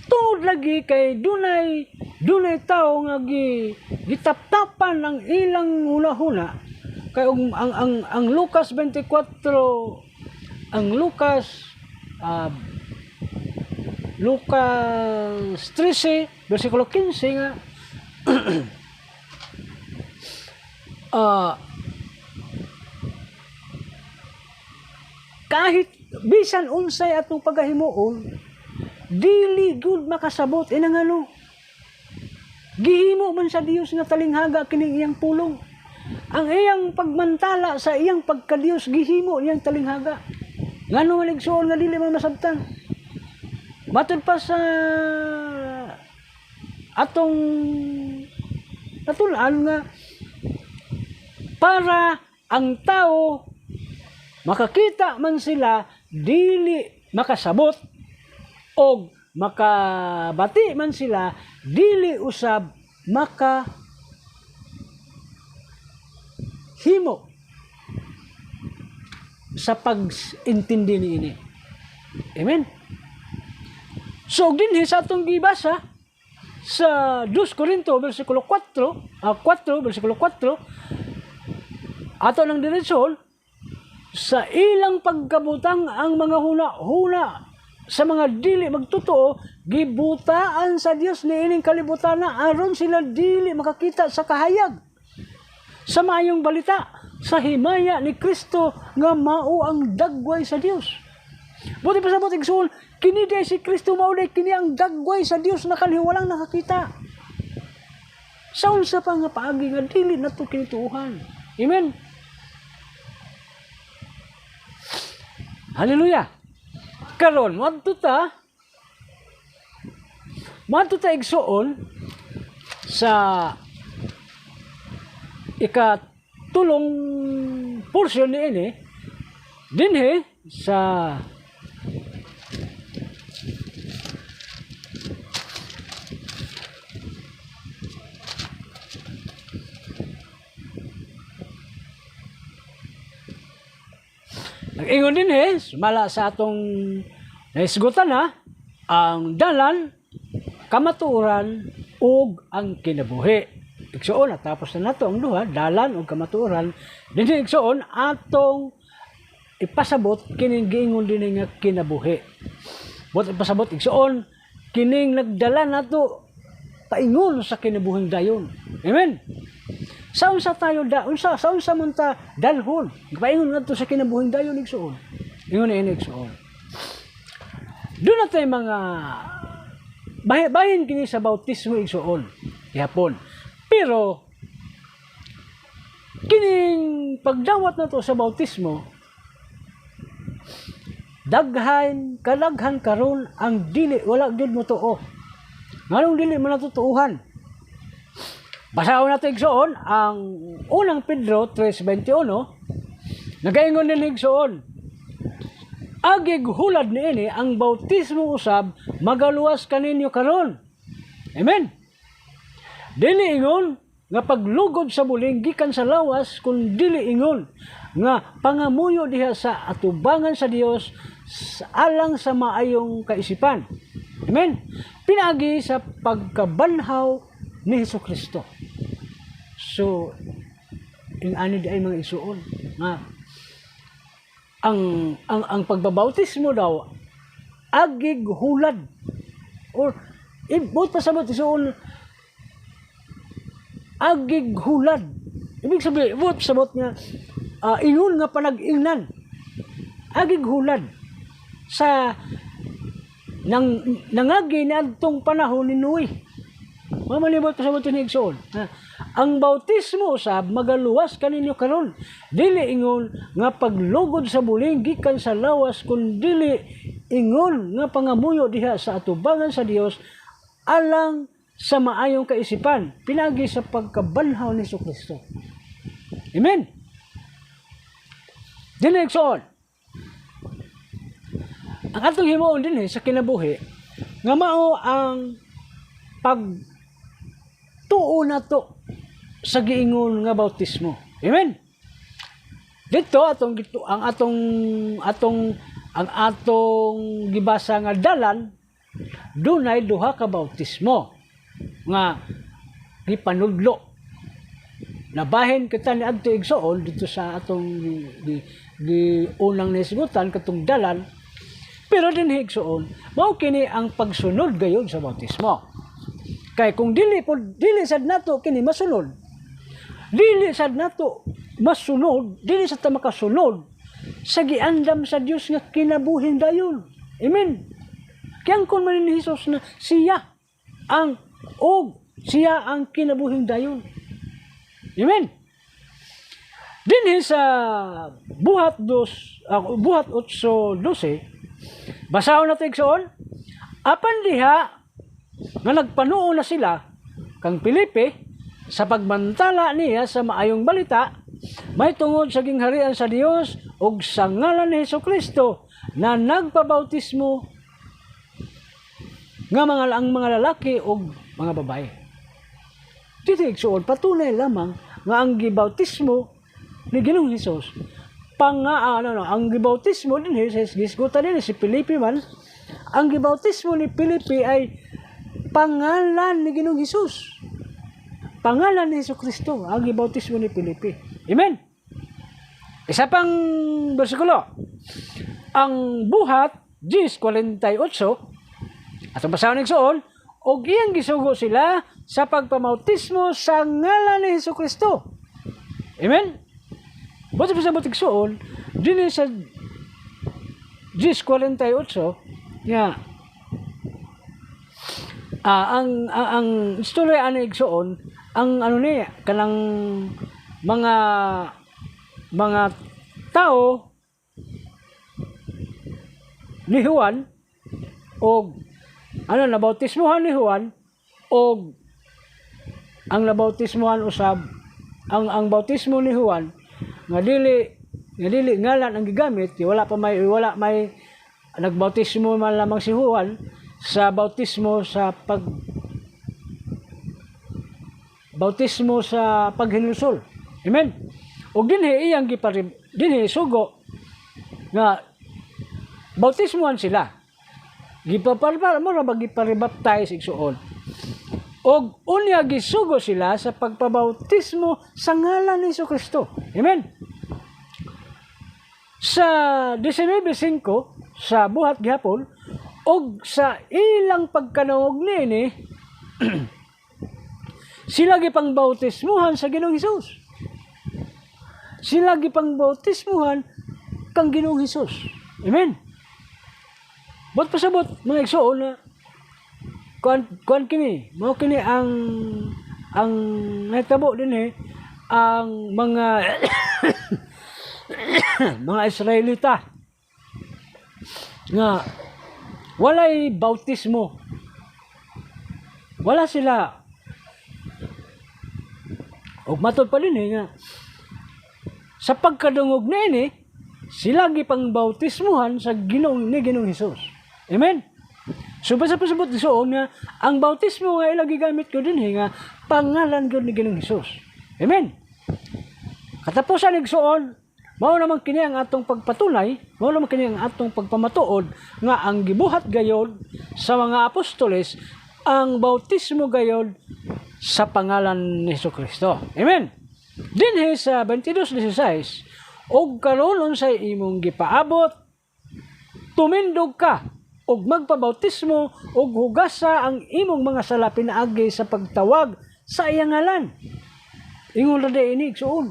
tungod lagi kay dunay dunay tao nga gitaptapan ang ilang hunahuna kay og ang Lucas 24, ang Lucas 13 versikulo 15 nga kahit bisan unsay atong pagahimuon, dili gud makasabot inang ano. Gihimo man sa Dios nga talinghaga kining iyang pulong. Ang iyang pagmantala sa iyang pagkadiyos, gihimo iyang talinghaga. Ngano man, igsuon, nga dili man masabtan? Matud pa sa atong natun-an nga para ang tao makakita man sila, dili makasabot, og makabati man sila, dili usab maka himo sa pag-intindi niini. Amen. So dinhi sa atong gibasa sa 2 Corinto versikulo 4, 4 versikulo 4, ato nang diretsyon, "Sa ilang pagkabutang ang mga huna-huna sa mga dili magtotoo, gibutaan sa Dios niining kalibutan na aron sila dili makakita sa kahayag sa maayong balita sa himaya ni Kristo nga mao ang dagway sa Dios." Buti pa sa buti, igsuon, kini day si Kristo mao day kini ang dagway sa Dios na kanhi walang nakakita. Sa unsa pa nga paagi nga dili nato kini tuuhan? Amen. Hallelujah. Karon, moadto ta igsuon sa ikatulong portion niini dinhi sa nag-ingon dinhi sumala sa atong nahisgutan na ang dalan, kamatuoran ug ang kinabuhi. Igsuon, natapos na nato ang duha, dalan ug kamatuoran. Dinhi igsuon atong ipasabot kining giingon dinhi nga kinabuhi. Buot ipasabot igsuon kining nagdala nato paingon sa kinabuhing dayon. Amen. Sa unsa tayo da unsa sa unsa man ta dalhon paingon ngadto sa kinabuhing dayon igsuon. Ingon ini igsuon. Doon na tayo mga bahin kini sa bautismo igsuon gihapon. Pero kining pagdawat nato sa bautismo, daghan kalaghan karon ang dili wala gyud mo tuo. Nganong dili man natutuuhan? Basahon nato igsuon ang unang Pedro 3:21. Nagaingon din igsuon, agig hulad niini ang bautismo usab magaluwas kaninyo karon. Amen. Dili ingon nga paglugod sa buling gikan sa lawas, kun dili ingon nga pangamuyo diha sa atubangan sa Dios alang sa maayong kaisipan. Amen. Pinaagi sa pagkabanhaw ni Hesus Kristo. So ing-ani di ay mga isuon nga ang pagbabautismo daw agig hulad or ibot pa sabot isuon agig hulad. Ibig sabihin, ibot sabot nga ingon nga panag-ingnan agig hulad sa nang nangagi ni adtong panahon ni Noe. Mamalibot pa sabot ni igsoon. Ang bautismo usab magaluwas kaninyo karon. Dili ingon nga paglugod sa buling gikan sa lawas, kun dili ingon nga pangamuyo diha sa atubangan sa Dios alang sa maayong kaisipan pinagi sa pagkabanhaw ni Kristo. Amen. Dili igsoon. Ang atong himuon dinhi sa kinabuhi nga mao ang pagtuo nato sa giingon nga bautismo. Amen. Dito atong ang atong atong ang atong gibasa nga dalan dunay duha ka bautismo nga gipanudlo. Nabahin kita ni adto igsoon dito sa atong gi unang nisgutan katong dalan. Pero dinhi igsoon mao kini ang pagsunod gayud sa bautismo. Kay kung dili po dili sad nato kini masunod. Dili sad nato masunod, dili sad ta makasunod sa giandam sa Dios nga kinabuhing dayon. Amen. Kaya man ni Hesus na siya ang og siya ang kinabuhing dayon. Amen. Dinhi sa Buhat 2 Buhat 8:12, basahon nato igsoon, apan diha nga nagpanuo na sila kang Felipe sa pagbantala niya sa maayong balita may tungod sa gingharian sa Dios ug sa ngalan ni Hesukristo na nagpabautismo nga mga ang mga lalaki ug mga babae. Dito igsuon patunay lamang nga ang gibautismo ni Ginoong Hesus ang gibautismo dinhi sa gisgutan dinhi si Felipe man, ang gibautismo ni Felipe ay pangalan ni Ginoong Hesus. Pangalan ni Hesukristo ang gibautismo ni Felipe. Amen. Isa pang bersikulo. Ang Buhat 10:48 atong basahon igsuon, og iyang gisugo sila sa pagpamautismo sa ngalan ni Hesukristo. Amen. Buti pa sa buti igsuon dinhi sa 10:48 nga ang istorya ani igsuon ang ano ni kanang mga tao ni Juan og ano nabautismohan ni Juan og ang nabautismohan usab Ang bautismo ni Juan nga dili ngalan ang gigamit kay wala pa may wala may nagbautismo man lamang si Juan sa bautismo sa pag bautismo sa paghinulsol. Amen. Ug dinhi iyang gipari dinhi sugo nga bautismohan sila. Gipaparpar mo ra ba giparibaptize, igsuon. Og unya gisugo sila sa pagpabautismo sa ngalan ni Kristo. Amen. Sa 19:5 sa Buhat gihapon, og sa ilang pagkadungog niini, sila gipangbautismuhan sa Ginoong Hesus. Sila gipangbautismuhan kang Ginoong Hesus. Amen. Buot pasabot, mga igsoon, na kuan kuan kini, mao kini ang nahitabo dinhi, ang mga Israelita nga walay bautismo. Wala sila. Og matod pa dinhi nga sa pagkadungog niini, sila gipang bautismuhan sa Ginoong ni Ginoong Hesus. Amen. So basta pasabot igsoon nga ang bautismo nga ilang gigamit ko dinhi nga pangalan gyud ni Ginoong Hesus. Amen. Katapusan, igsoon, mao naman kini ang atong pagpatunay, mao naman kini ang atong pagpamatuod nga ang gibuhat gayod sa mga apostoles ang bautismo gayod sa pangalan ni Hesus Kristo. Amen. Dinhi sa 22:16, "Og karon unsay imong gipaabot? Tumindog ka ug magpabautismo ug hugasa ang imong mga sala pinaagi sa pagtawag sa iyang ngalan." Ingon ra di ini, igsuon.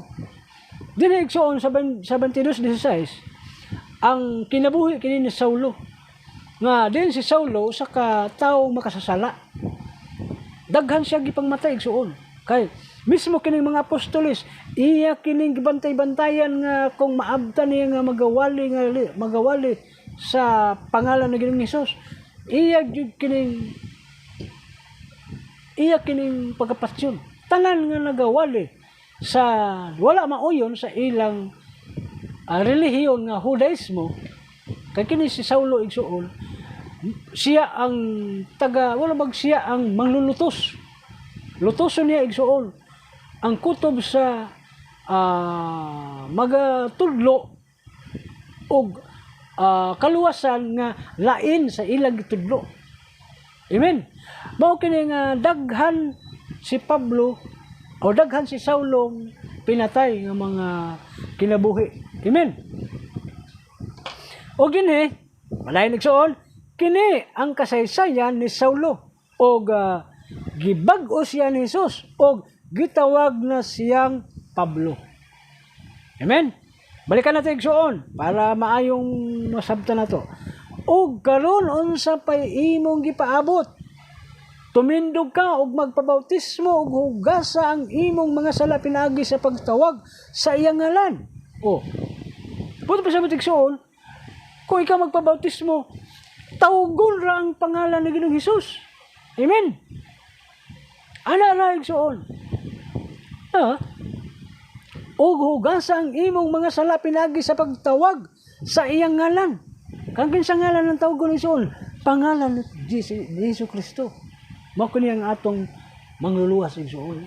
Dinhi, igsuon, sa 22:16, ang kinabuhi kini ni Saulo. Nga din si Saulo usa ka tawo makasasala. Daghan siya gipangmatay, igsuon. Kay mismo kining mga apostoles, iya kining gibantay-bantayan nga kung maabtan niya nga magawali sa pangalan ng Ginoong Hesus. Iya kining pagkapatyon. Tanan nga nagawali sa wala mauyon sa ilang relihiyon nga Judaismo, kay kini si Saulo, igsuon, siya ang taga wala bag siya ang manglulutos. Lutoson niya, igsuon, ang kutob sa magatudlo og kaluwasan nga lain sa ilang gitudlo. Amen. Mao kini nga daghan si Pablo o daghan si Saulo pinatay nga mga kinabuhi. Amen. O gini, malay, igsuon, kini ang kasaysayan ni Saulo og gibag-o siya ni Jesus og gitawag na siyang Pablo. Amen. Balikan natin, igsuon, para maayong masabtan nato. "Og karon unsa pay imong gipaabot? Tumindog ka og magpabautismo og hugasa ang imong mga sala pinaagi sa pagtawag sa iyang ngalan." O. Buot pasabot, igsuon, kung ikaw magpabautismo, tawgon ra ang pangalan ni Ginoong Hesus. Amen. Ana ra, igsuon. Ha? "Og hugasa ang imong mga sala pinaagi sa pagtawag sa iyang ngalan." Kang kinsa ngalan ng tawgon, igsuon? Pangalan ni Jesu Kristo. Mao kini ang atong mangluluwas, igsuon.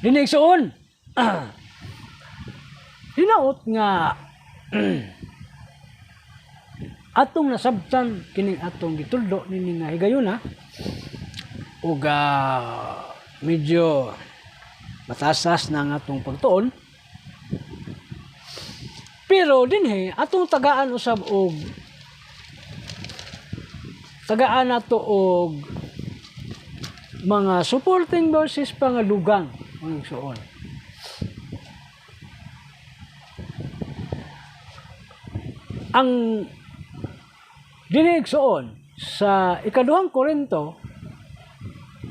Dinhi, igsuon, hinaot nga atong nasabtan kining atong gitudlo nini nga higayuna ug medyo mataas na ang atong pagtuon, pero dinhi atong tagaan usab og tagaan nato og mga supporting verses pa nga dugang, mga igsuon. Ang dinhi, igsuon, sa Ikaduhang Korinto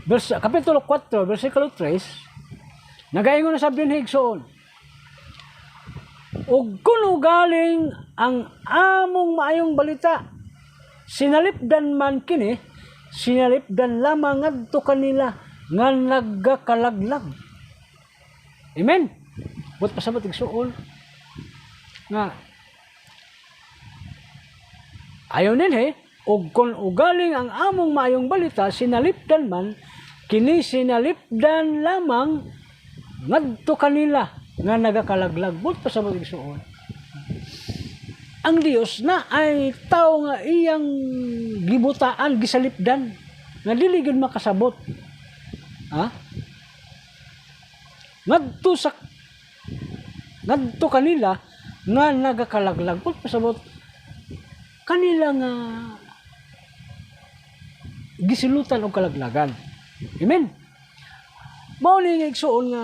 verse, Kapitulo 4, versikulo 3, nagaingon na sa dinhi, igsuon, "Ug kun ugaling ang among maayong balita sinalipdan man kini, sinalipdan lamang ngadto kanila nga nagakalaglag. Amen. Buot pasabot, igsuon, nga ayon dinhi, "Ug kon ugaling ang among maayong balita sinalipdan man, kini sinalipdan lamang ngadto kanila nga nagakalaglag." Buot pasabot, igsuon, ang Dios na ay tao nga iyang gibutaan, gisalipdan, nga dili gyud makasabot. Ha? Ngadto kanila nga nagakalaglag. Buot pasabot, kanila nga gisilutan og kalaglagan. Amen. Mao ni nga, igsuon, nga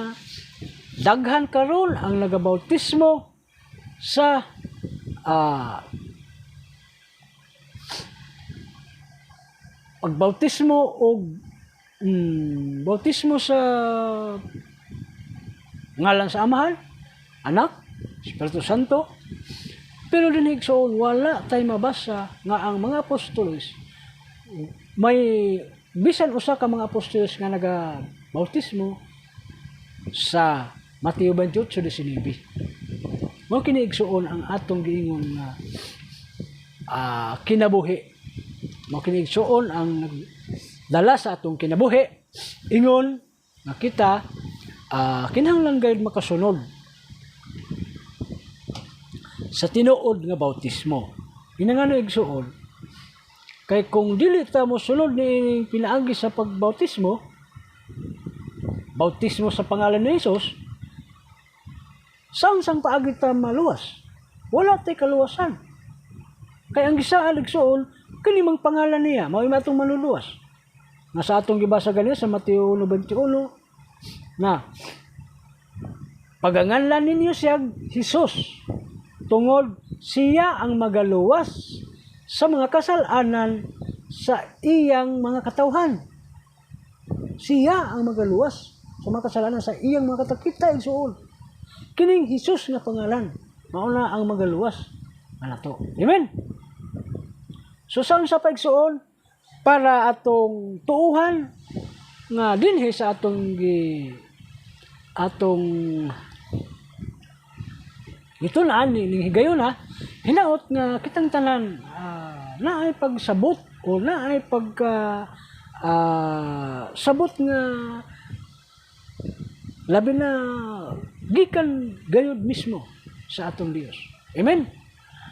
daghan karon ang nagabautismo sa pagbautismo og bautismo sa ngalan sa Amahan, Anak, Espiritu Santo. Pero din, igsoon, wala tay mabasa nga ang mga apostoles, may bisan usa ka mga apostoles nga naga bautismo sa Mateo 28:19. Mao kini, igsuon, ang atong giingon nga kinabuhi. Mao kini, igsuon, ang nagdala sa atong kinabuhi ingon nga kita kinahanglan gayud makasunod sa tinuod nga bautismo. Inangano, igsuon, kay kung dili ta mo sunod ni pinaagi sa pagbautismo, bautismo sa pangalan ni Jesus, saan sang paagi ta maluwas? Wala tay kaluwasan. Kay ang gisaad, igsuon, kini mang pangalan niya, mao atong manluluwas. Nga sa atong gibasa ganina sa Mateo 1:21 na "Paganganlan ninyo siya Jesus tungod siya ang magaluwas sa mga kasalanan sa iyang mga katawhan." Siya ang magaluwas sa mga kasalanan sa iyang mga katawhan. Kita, igsuon, kining Jesus nga pangalan mao na ang magaluwas kanato. Amen. So saan sa pa, igsuon, para atong tuuhan nga dinhi sa atong gitun-an ni higayon ha, hinaot nga kitang tanan naay pagsabot o naay pagka sabot nga labi na gikan gayud mismo sa atong Dios. Amen.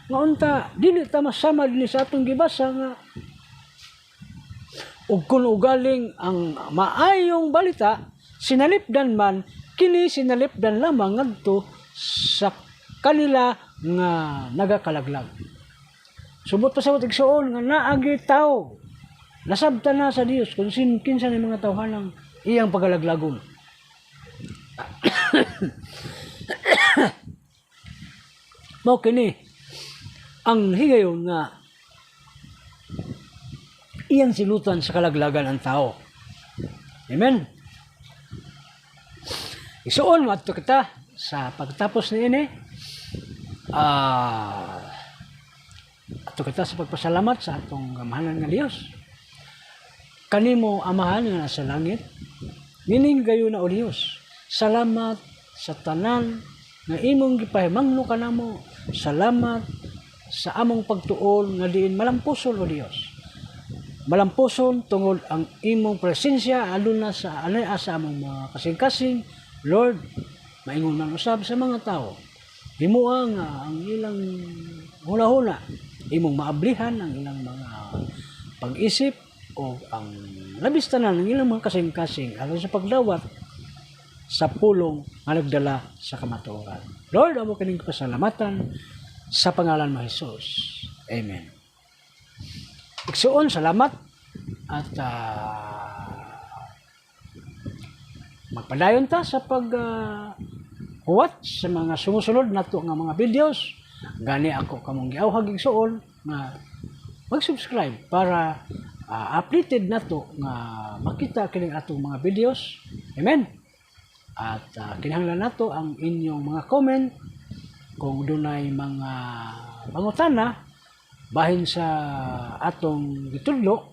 Nga unta dili ta masama dinhi sa atong gibasa nga "Ug kun ugaling ang maayong balita sinalipdan man, kini sinalipdan lamang ngadto sa kanila nga nagakalaglag." Subot pa sa igsuon nga naagi tao nasabtan na sa Dios kung kinsa ni mga tawhanang iyang pagalaglagon. Mao kini ang higayon nga iyang silutan sa kalaglagan ang tao. Amen. Isuon adto kita sa pagtapos niini. Adto kita sa pagpasalamat sa atong gamahanan nga Dios. Kanimo, Amahan nga nasa langit, nining gayon na, o Dios. Salamat sa tanan nga imong gipahimangno kanamo. Salamat sa among pagtuon nga diin malampuson, o Dios. Malampuson tungod ang imong presensya aduna sa anay sa among mga kasing-kasing. Lord, maingon man usab sa mga tao. Himoa nga ang ilang hunahuna, imong maablihan ang ilang mga pag-isip o ang labis tanan ang ilang mga kasing-kasing aron sa pagdawat sa pulong nga nagdala sa kamatuoran. Lord, amo kining pasalamatan sa pangalan mo, Jesus. Amen. Igsuon, salamat at magpadayon ta sa pag huwat sa mga sumusunod nato nga mga videos. Gani ako kamong giawhag, igsuon, nga mag-subscribe para updated nato nga makita kining atong mga videos. Amen. At kinahanglan nato ang inyong mga comment kung dunay mga pangutana bahin sa atong gitudlo.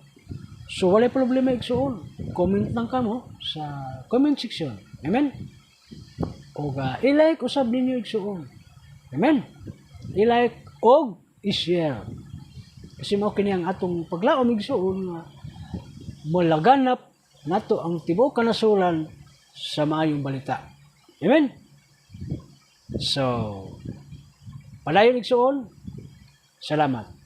So walay problema, igsuon. Comment lang kamo sa comment section. Amen? O i-like usab ninyo, igsuon. Amen? I-like og i-share. Kasi mao kini ang atong paglaom, igsuon, nga molaganap nato ang tibuok kanasuran sa Maayong Balita. Amen? So, padayon, igsuon. Salamat.